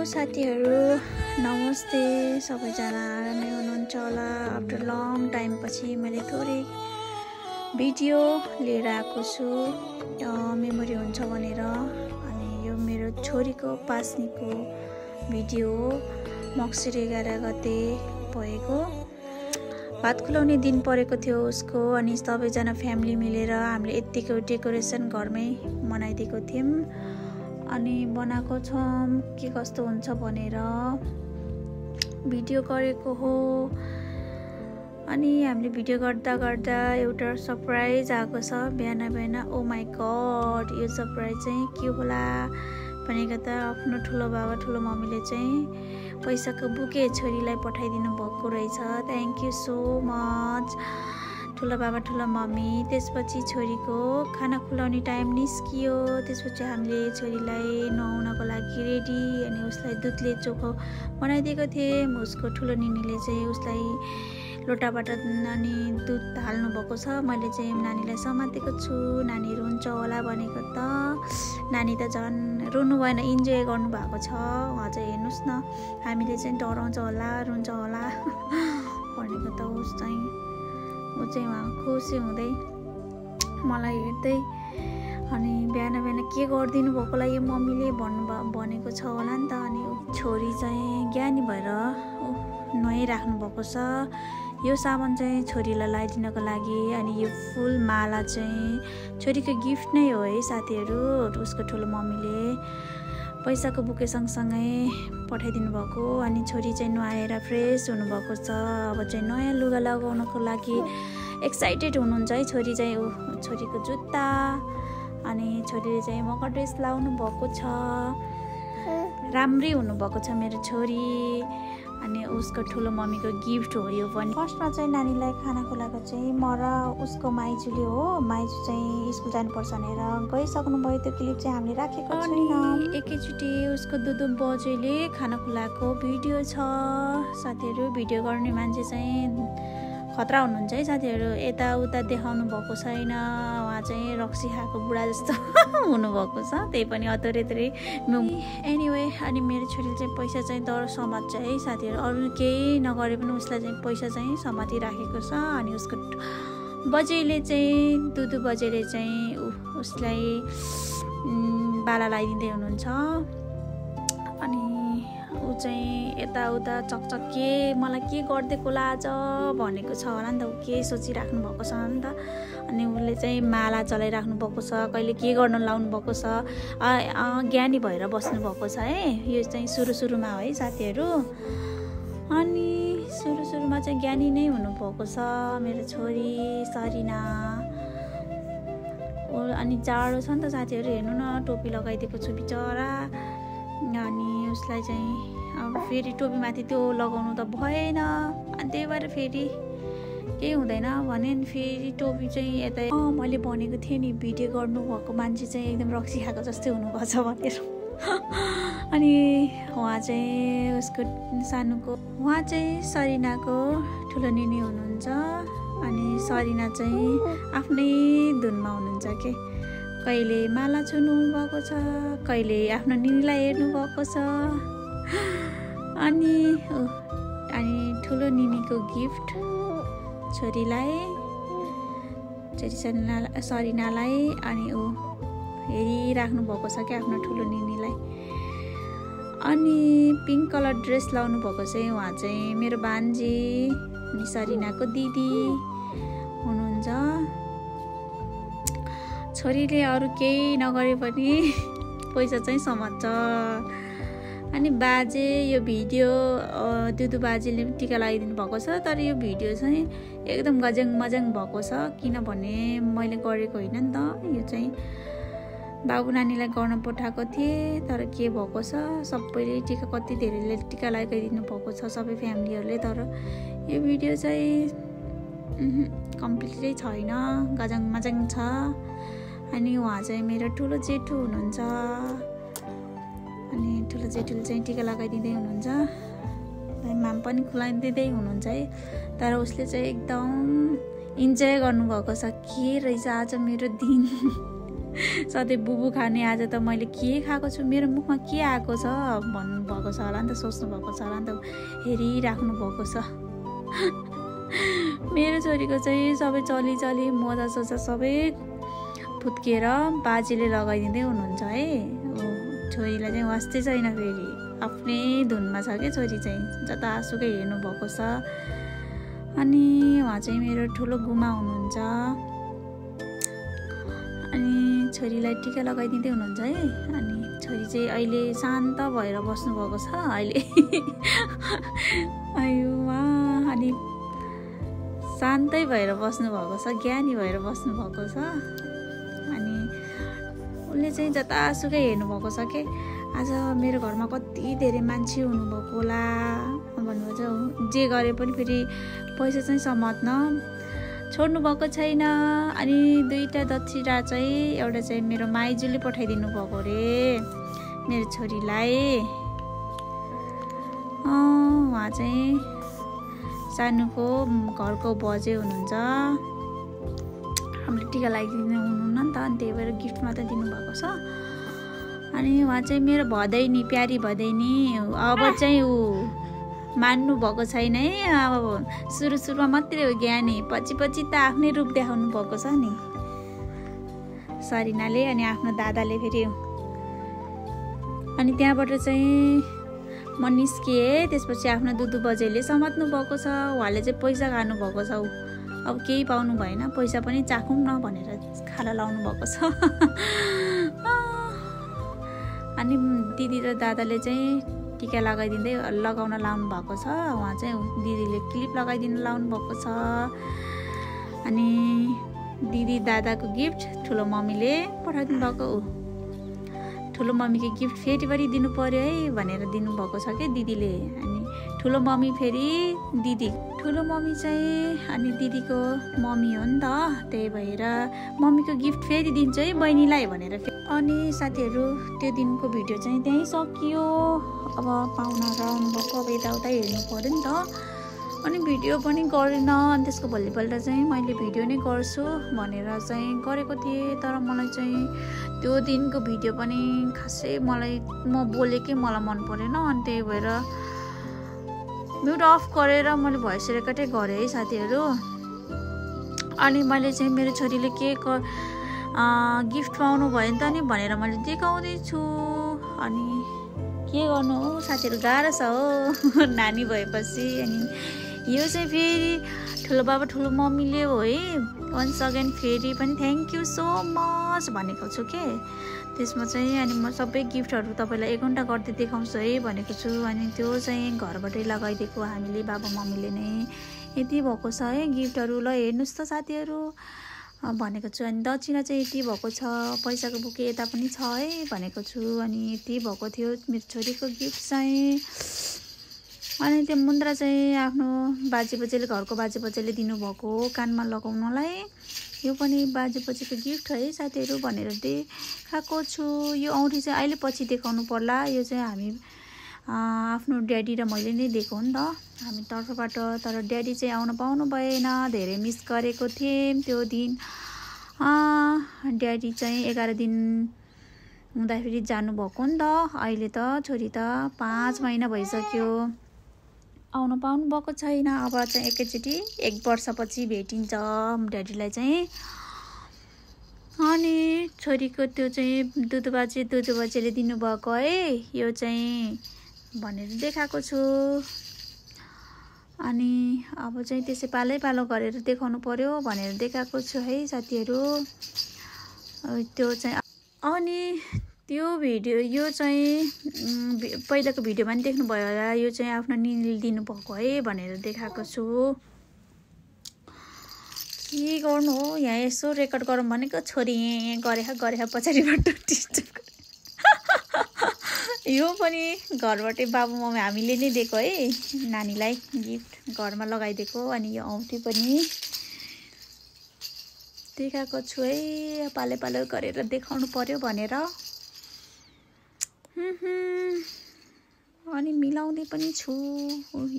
साथीहरु नमस्ते सबैजना आरामै हुनुहुन्छ होला। आफ्टर लङ टाइम पछि मैले थोरै भिडियो लिएर आएको छु मेमोरी हुन्छ भनेर। अनि यो मेरो छोरीको पास्नीको भिडियो हो। मक्सिर 11 गते भएको भात खुलाउने दिन परेको थियो उसको। अनि सबैजना फ्यामिली मिलेर हामीले यतिको डेकोरेसन घरमै मनाइदिएको थियौं। अनि बनाएको छौं के कस्तो हुन्छ भनेर भिडियो गरेको हो। अनि हामीले भिडियो गर्दा गर्दा एउटा सरप्राइज आएको छ बिहान बिहान। ओ माय गॉड, यो सरप्राइज चाहिँ के होला भनेको त आफ्नो ठुलो बाबा ठुलो मम्मीले चाहिँ पैसाको बुके छोरीलाई पठाइदिनु भएको रहेछ। थ्यांक यू सो मच ठुलो बाबा ठुलो मम्मी। त्यसपछि छोरीको खाना खुलाउने टाइम निस्कियो। त्यसपछि हामीले छोरीलाई नुहाउनको लागि रेडी अनि उसलाई दुधले चोखो बनाइदिएको थियौं। उसको ठुलो निनीले चाहिँ उसलाई लोटाबाट अनि दुध हाल्नु भएको छ। मैले चाहिँ नानीलाई समातेको छु। नानी रुन्छ होला भनेको त नानी त झन् रुनु भएन, इन्जोय गर्नु भएको छ। उहाँ चाहिँ हेर्नुस् न, हामीले चाहिँ डराउँछ होला रुन्छ होला भनेको त उस चाहिँ उहाँ खुसी हुँदै मलाई हेर्दै अनि बिहान बिहान के गरिदिनु भएकोलाई यो मम्मीले भनेको छ होला नि त। अनि छोरी चाहिँ ज्ञानी भएर नुहाइराख्नु भएको छ। यो सामान चाहिँ छोरीलाई लगाइदिनको लागि। अनि यो फुल माला चाहिँ छोरीको गिफ्ट नै हो है साथीहरु। उसको ठुलो मम्मीले पैसाको बुके सँगसँगै पठाइदिनु भएको। अनि छोरी चाहिँ नुहाएर फ्रेस हुनुभएको छ। अब चाहिँ नयाँ लुगा लगाउनको लागि एक्साइटेड हुनुहुन्छ है छोरी चाहिँ। छोरीको जुत्ता अनि छोरीले चाहिँ मकर ड्रेस लाउनु भएको छ। राम्रै हुनुभएको छ मेरो छोरी। अनि उसको ठुलो मम्मीको गिफ्ट हो यो पनि। फर्स्टमा चाहिँ नानीलाई खाना खुलाएको चाहिँ म र उसको माइजूले हो। माइजू चाहिँ स्कुल जानुपर्छ भनेर गइसक्नु भयो। त्यो क्लिप चाहिँ हामीले राखेको छैन। एकैचोटि उसको दुदु बजेले खाना खुलाएको भिडियो छ साथीहरु। भिडियो गर्ने मान्छे चाहिँ खतरा हुनुहुन्छ है साथीहरु। यताउता देखाउनु भएको छैन। उहाँ चाहिँ रक्सी खाएको बुढा जस्तो हुनुभएको छ। त्यही पनि अतरेतरे एनिवे। अनि मेरो छोरीले चाहिँ पैसा चाहिँ दर समात्छ है साथीहरु। अरू केही नगरे पनि उसलाई चाहिँ पैसा चाहिँ समातिराखेको छ। अनि उसको बजेले चाहिँ दुदु बजेले चाहिँ उसलाई बाला लगाइदिँदै हुनुहुन्छ। अनि ऊ चाहिँ यताउता चकचक के मलाई के गरिदिएको होला आज भनेको छ होला नि त। ऊ के सोचिराख्नु भएको छ नि त। अनि उसले चाहिँ माला चलाइराख्नु भएको छ। कहिले के गर्न लाउनु भएको छ। ज्ञानी भएर बस्नु भएको छ है। यो चाहिँ सुरुमा हो है साथीहरु। अनि सुरुमा चाहिँ ज्ञानी नै हुनुभएको छ मेरो छोरी सरिना। अनि जाडो छ नि त साथीहरु। हेर्नु न टोपी लगाइदिएको छु बिचरा। अनि उसलाई चाहिँ अब फेरि टोपीमाथि त्यो लगाउनु त भएन। अनि त्यही भएर फेरि केही हुँदैन भने फेरि टोपी चाहिँ यता मैले भनेको थिएँ नि भिडियो गर्नुभएको मान्छे चाहिँ एकदम रक्सी खाएको जस्तै हुनुभएको छ भनेर। अनि उहाँ चाहिँ उसको सानोको उहाँ चाहिँ सरिनाको ठुलो निनी हुनुहुन्छ। अनि सरिना चाहिँ आफ्नै धुनमा हुनुहुन्छ के। कहिले माला छुनु भएको छ, कहिले आफ्नो निनीलाई हेर्नु भएको छ। अनि ठुलो निनीको गिफ्ट छोरीलाई सरिनालाई। अनि ऊ हेरिराख्नु भएको छ क्या आफ्नो ठुलो निनीलाई। अनि पिङ्क कलर ड्रेस लाउनु भएको चाहिँ उहाँ चाहिँ मेरो भान्जी अनि सरिनाको दिदी हुनुहुन्छ। छोरीले अरू केही नगरे पनि पैसा चाहिँ समात्छ। अनि बाजे यो भिडियो दुदु बाजेले टिका लगाइदिनु भएको छ। तर यो भिडियो चाहिँ एकदम गजङ मजङ भएको छ किनभने मैले गरेको होइन नि त। यो चाहिँ बाबु नानीलाई गर्न पठाएको थिएँ। तर के भएको छ सबैले टिका कति धेरैले टिका लगाइदिनु भएको छ सबै फ्यामिलीहरूले। तर यो भिडियो चाहिँ कम्प्लिटली छैन, गजङ मजङ छ। अनि उहाँ चाहिँ मेरो ठुलो जेठु हुनुहुन्छ। अनि ठुलो जेठुले चाहिँ टिका लगाइदिँदै हुनुहुन्छ। माम पनि खुलाइदिँदै हुनुहुन्छ है। तर उसले चाहिँ एकदम इन्जोय गर्नुभएको छ। के रहेछ आज मेरो दिन सधैँ बुबु खाने आज त मैले के खाएको छु, मेरो मुखमा के आएको छ भन्नुभएको छ होला नि त, सोच्नु भएको छ होला नि त, हेरिराख्नु भएको छ। मेरो छोरीको चाहिँ सबै चली मोजा सोजा सबै फुत्किएर बाजेले लगाइदिँदै हुनुहुन्छ है। छोरीलाई चाहिँ वास्तै छैन, फेरि आफ्नै धुनमा छ क्या छोरी चाहिँ, जतासुकै हेर्नु भएको छ। अनि उहाँ चाहिँ मेरो ठुलो गुमा हुनुहुन्छ। अनि छोरीलाई टिका लगाइदिँदै हुनुहुन्छ है। अनि छोरी चाहिँ अहिले शान्त भएर बस्नुभएको छ अहिले। अयो उहाँ अनि शान्तै भएर बस्नुभएको छ, ज्ञानी भएर बस्नुभएको छ। अनि उसले चाहिँ जतासुकै हेर्नुभएको छ कि आज मेरो घरमा कति धेरै मान्छे हुनुभएको होला भन्नुभएको छ। जे गरे पनि फेरि पैसा चाहिँ समात्न छोड्नु भएको छैन। अनि 2टा दक्षिणा चाहिँ एउटा चाहिँ मेरो माइजूले पठाइदिनु भएको रे मेरो छोरीलाई। उहाँ चाहिँ सानोको घरको बजे हुनुहुन्छ, हामीले टिका लगाइदिनु हुनुहुन्न नि त, अनि त्यही भएर गिफ्ट मात्रै दिनुभएको छ। अनि उहाँ चाहिँ मेरो भदैनी, प्यारी भदैनी। अब चाहिँ ऊ मान्नु भएको छैन है, अब सुरुमा मात्रै हो ज्ञानी, पछि त आफ्नै रूप देखाउनु भएको छ नि सरिनाले अनि आफ्नो दादाले फेरि। अनि त्यहाँबाट चाहिँ म निस्किएँ, त्यसपछि आफ्नो दुदु बजेले समात्नु भएको छ। उहाँले चाहिँ पैसा खानु भएको छ, अब केही पाउनु भएन, पैसा पनि चाखौँ न भनेर खाना लाउनु भएको छ। अनि दिदी र दादाले चाहिँ टिका लगाउन लाउनु भएको छ। उहाँ चाहिँ दिदीले क्लिप लगाइदिनु लाउनु भएको छ। अनि दिदी दादाको गिफ्ट ठुलो मम्मीले पठाइदिनु भएको। ठुलो मम्मीको गिफ्ट फेरि पनि दिनु पर्यो है भनेर दिनुभएको छ क्या दिदीले। अनि ठुलो मम्मी फेरि दिदी, ठुलो मम्मी चाहिँ अनि दिदीको मम्मी हो नि त, त्यही भएर मम्मीको गिफ्ट फेरि दिन्छु है बहिनीलाई भनेर। अनि साथीहरू त्यो दिनको भिडियो चाहिँ त्यहीँ सकियो। अब पाहुनाहरू आउनुभएको, अब यताउता हेर्नु पऱ्यो नि त। अनि भिडियो पनि गरेन, अनि त्यसको भोलिपल्ट चाहिँ मैले भिडियो नै गर्छु भनेर चाहिँ गरेको थिएँ। तर मलाई चाहिँ त्यो दिनको भिडियो पनि खासै म बोलेकै मलाई मन परेन। अनि त्यही भएर म्युट अफ गरेर मैले भोइस रेकर्डै गरेँ है साथीहरू। अनि मैले चाहिँ मेरो छोरीले के गिफ्ट पाउनु भयो नि त नि भनेर मैले देखाउँदैछु। अनि के गर्नु हो साथीहरू, गाह्रो छ हो नानी भएपछि। अनि यो चाहिँ फेरि ठुलो बाबा ठुलो मम्मीले हो है। वन्स अगेन फेरि पनि थ्याङ्क यू सो मच भनेको छु के त्यसमा चाहिँ। अनि म सबै गिफ्टहरू तपाईँलाई 1 घन्टा गर्दै देखाउँछु है भनेको छु। अनि त्यो चाहिँ घरबाटै लगाइदिएको हामीले बाबा मम्मीले नै। यति भएको छ है गिफ्टहरू, ल हेर्नुहोस् त साथीहरू भनेको छु। अनि दक्षिणा चाहिँ यति भएको छ, पैसाको बुके यता पनि छ है भनेको छु। अनि यति भएको थियो मेरो छोरीको गिफ्ट चाहिँ। अनि त्यो मुन्द्रा चाहिँ आफ्नो बाजेबोजेले, घरको बाजेबोजेले दिनुभएको कानमा लगाउनलाई। यो पनि बाजेबोजेको गिफ्ट है साथीहरू भनेर देखाएको छु। यो औँठी चाहिँ अहिले पछि देखाउनु पर्ला। यो चाहिँ हामी आफ्नो ड्याडी र मैले नै दिएको हो नि त हामी तर्फबाट। तर ड्याडी चाहिँ आउन पाउनु भएन, धेरै मिस गरेको थिएँ त्यो दिन। ड्याडी चाहिँ 11 दिन हुँदाखेरि जानुभएको नि त। अहिले त छोरी त 5 महिना भइसक्यो, आउनु पाउनु भएको छैन। अब चाहिँ एकैचोटि 1 वर्षपछि भेटिन्छ ड्याडीलाई चाहिँ। अनि छोरीको त्यो चाहिँ दुदु बाजेले दिनुभएको है, यो चाहिँ भनेर देखाएको छु। अनि अब चाहिँ त्यसै पालो गरेर देखाउनु पर्यो भनेर देखाएको छु है साथीहरू त्यो चाहिँ। अनि त्यो भिडियो यो चाहिँ पहिलाको भिडियोमा पनि देख्नुभयो होला। यो चाहिँ आफ्नो निनीले दिनुभएको है भनेर देखाएको छु। के गर्नु हो, यहाँ यसो रेकर्ड गरौँ भनेको छोरी गरे पछाडिबाट डिस्टर्ब। यो पनि घरबाटै बाबु मम्मी हामीले नै दिएको है नानीलाई गिफ्ट, घरमा लगाइदिएको। अनि यो औँठी पनि देखाएको छु है, पालो गरेर देखाउनु पर्यो भनेर। अनि मिलाउँदै पनि छु।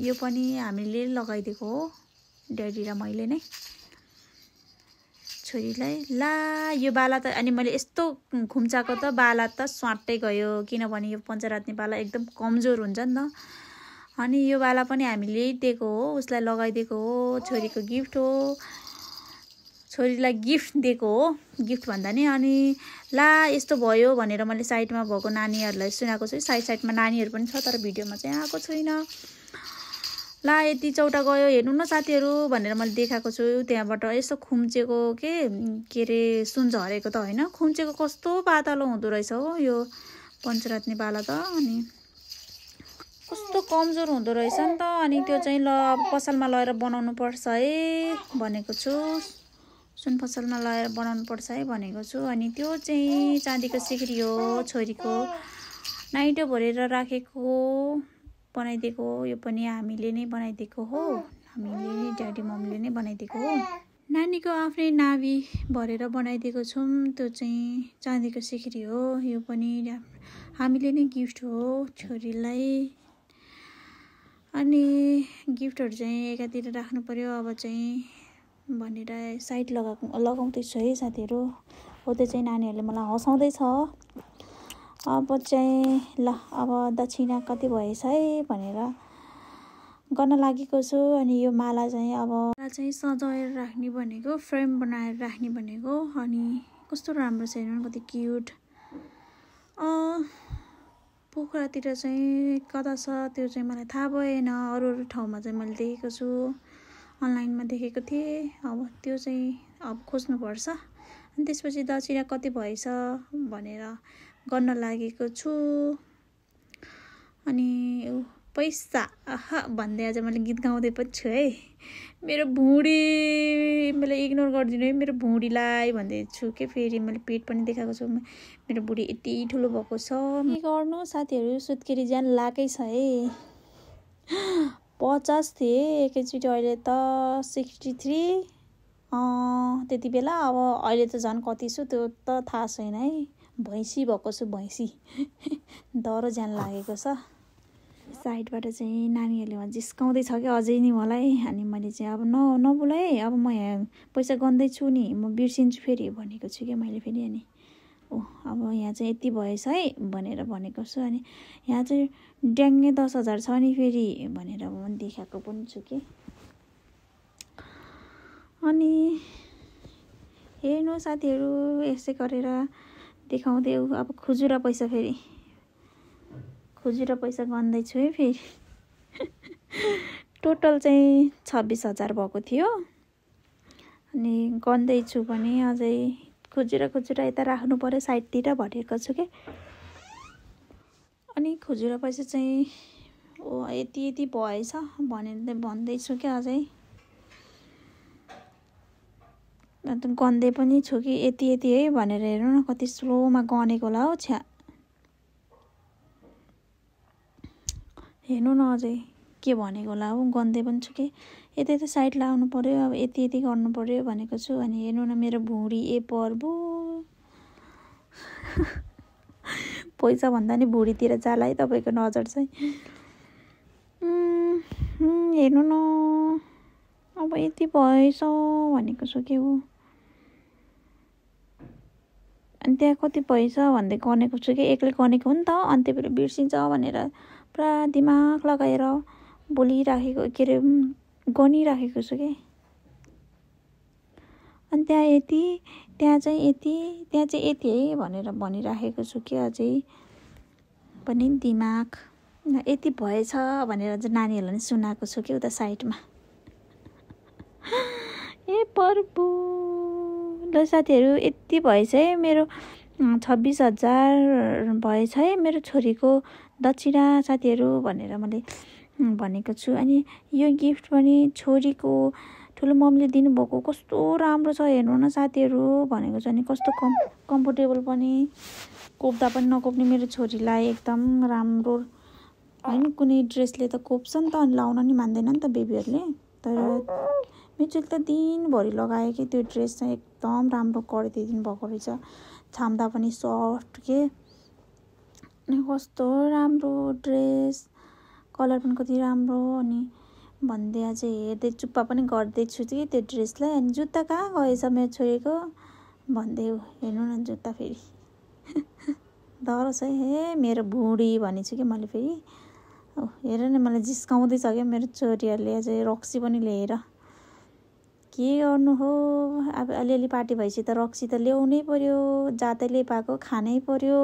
यो पनि हामीले लगाइदिएको हो ड्याडी र मैले नै। छोरीलाई ला यो बाला त अनि मैले यस्तो खुम्चाको त बाला त स्वाट्टै गयो किनभने यो पञ्चरात्ने बाला एकदम कमजोर हुन्छ नि त अनि यो बाला पनि हामीले दिएको हो उसलाई लगाइदिएको हो छोरीको गिफ्ट हो छोरीलाई गिफ्ट दिएको हो गिफ्ट भन्दा नि अनि ला यस्तो भयो भनेर मैले साइडमा भएको नानीहरूलाई सुनाएको छु साइडमा नानीहरू पनि छ तर भिडियोमा चाहिँ आएको छैन ला यति चौटा गयो हेर्नु न साथीहरू भनेर मैले देखाएको छु त्यहाँबाट यस्तो खुम्चेको के अरे सुन झरेको त होइन खुम्चेको कस्तो पातलो हुँदो रहेछ हो यो पञ्चरात्ने बाला त अनि कस्तो कमजोर हुँदो रहेछ नि त अनि त्यो चाहिँ ल पसलमा लगेर बनाउनु पर्छ है भनेको छु सुन पसलमा लगेर बनाउनु पर्छ है भनेको छु अनि त्यो चाहिँ चाँदीको सिक्री हो छोरीको नाइटो भरेर राखेको बनाइदिएको यो पनि हामीले नै बनाइदिएको हो हामीले नै ड्याडी मम्मीले नै बनाइदिएको हो नानीको आफ्नै नाभि भरेर बनाइदिएको छौँ त्यो चाहिँ चाँदीको सिक्री हो यो पनि हामीले नै गिफ्ट हो छोरीलाई अनि गिफ्टहरू चाहिँ एकातिर राख्नु पर्यो अब चाहिँ भनेर साइड लगाउँदैछु है साथीहरू हो त्यो चाहिँ नानीहरूले मलाई हँसाउँदैछ अब चाहिँ ल अब दक्षिणा कति भएछ है भनेर गर्न लागेको छु अनि यो माला चाहिँ अब सजाएर राख्ने भनेको फ्रेम बनाएर राख्ने भनेको अनि कस्तो राम्रो छ हेर्नु कति क्युट पोखरातिर चाहिँ कता छ त्यो चाहिँ मलाई थाहा भएन अरू ठाउँमा चाहिँ मैले देखेको छु अनलाइनमा देखेको थिएँ अब त्यो चाहिँ अब खोज्नुपर्छ अनि त्यसपछि दक्षिणा कति भएछ भनेर गर्न लागेको छु अनि पैसा भन्दै आज मैले गीत गाउँदै पनि छु है मेरो भुँडी मैले इग्नोर गरिदिनु है मेरो भुँडीलाई भन्दै छु के फेरि मैले पेट पनि देखाएको छु मेरो भुँडी यति ठुलो भएको छ के गर्नु साथीहरू सुत्केरी ज्यान लागेकै छ है 50 थिए एकैचोटि अहिले त 63 त्यति बेला अब अहिले त झन् कति छु त्यो त थाहा छैन है भैँसी भएको छु भैँसी डह्रो ज्यान लागेको छ साइडबाट चाहिँ नानीहरूले जिस्काउँदै छ कि अझै नि मलाई अनि मैले चाहिँ अब नबोल है अब म यहाँ पैसा गन्दैछु नि म बिर्सिन्छु फेरि भनेको छु कि मैले फेरि अनि अब यहाँ चाहिँ यति भएछ है भनेर भनेको छु अनि यहाँ चाहिँ ड्याङ्गे 10,000 छ नि फेरि भनेर म देखाएको पनि छु कि अनि हेर्नु साथीहरू यसै गरेर देखाउँदै अब खुजुरा पैसा फेरि खुजुरा पैसा गन्दैछु है फेरि टोटल चाहिँ 26,000 भएको थियो अनि गन्दैछु पनि अझै खुजुरा यता राख्नु पर्यो साइडतिर भनेको छु कि अनि खुजुरा पैसा चाहिँ यति भएछ भनेर भन्दैछु कि अझै गन्दै पनि छु कि यति है भनेर हेर्नु न कति स्लोमा गनेको होला हो छ्या हेर्नु न अझै के भनेको होला हो गन्दै पनि छु कि यतै साइड लाउनु पर्यो अब यति गर्नु पर्यो भनेको छु अनि हेर्नु न मेरो भुँडी पर्बो पैसा भन्दा नि भुँडीतिर जाला है तपाईँको नजर चाहिँ हेर्नु न अब यति भएछ भनेको छु के हो अनि त्यहाँ कति भएछ भन्दै गनेको छु कि एक्लै गनेको हो नि त अनि त्यही भएर बिर्सिन्छ भनेर पुरा दिमाग लगाएर बोलिराखेको के अरे गनिराखेको छु कि अनि त्यहाँ चाहिँ यति है भनेर भनिराखेको छु कि अझै पनि दिमाग यति भएछ भनेर चाहिँ नानीहरूलाई पनि सुनाएको छु कि उता साइडमा प्रभु ल साथीहरू यति भएछ है मेरो 26,000 भएछ है मेरो छोरीको दक्षिणा साथीहरू भनेर मैले भनेको छु अनि यो गिफ्ट पनि छोरीको ठुलो मम्मीले दिनुभएको कस्तो राम्रो छ हेर्नु न साथीहरू भनेको छ अनि कस्तो कम्फोर्टेबल पनि कोप्दा पनि नकोप्ने मेरो छोरीलाई एकदम राम्रो होइन कुनै ड्रेसले त कोप्छ नि त अनि लाउन नि मान्दैन नि त बेबीहरूले तर मेरो छोरी त दिनभरि लगायो कि त्यो ड्रेस चाहिँ एकदम राम्रो गरिदिनु भएको रहेछ छाम्दा पनि सफ्ट के अनि कस्तो राम्रो ड्रेस कलर पनि कति राम्रो अनि भन्दै अझै हेर्दै चुप्पा पनि गर्दैछु कि त्यो ड्रेसलाई। अनि जुत्ता कहाँ गएछ मेरो छोरीको भन्दै हेर्नु न जुत्ता फेरि डर छ हे मेरो बुढी भनेछु कि मैले फेरि। हेर न मलाई जिस्काउँदैछ क्या मेरो छोरीहरूले अझै रक्सी पनि ल्याएर। के गर्नु हो अब अलिअलि पार्टी भएपछि त रक्सी त ल्याउनै पर्यो, जातैले पाएको खानै पर्यो।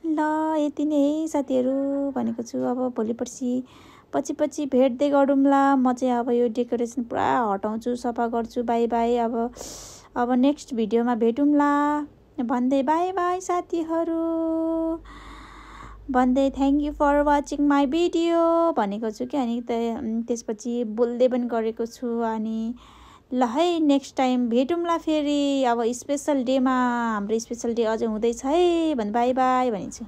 ल यति नै है साथीहरू भनेको छु। अब भोलि पछि भेट्दै गरौँला। म चाहिँ अब यो डेकोरेसन पुरा हटाउँछु, सफा गर्छु। By by. अब नेक्स्ट भिडियोमा भेटौँला भन्दै बाई बाई साथीहरू भन्दै thank you for watching my video भनेको छु कि। अनि त्यसपछि बोल्दै पनि गरेको छु। अनि ल है नेक्स्ट टाइम भेटौँला फेरि अब स्पेसल डेमा। हाम्रो स्पेसल डे अझै हुँदैछ है भन् बाई बाई भनेछु।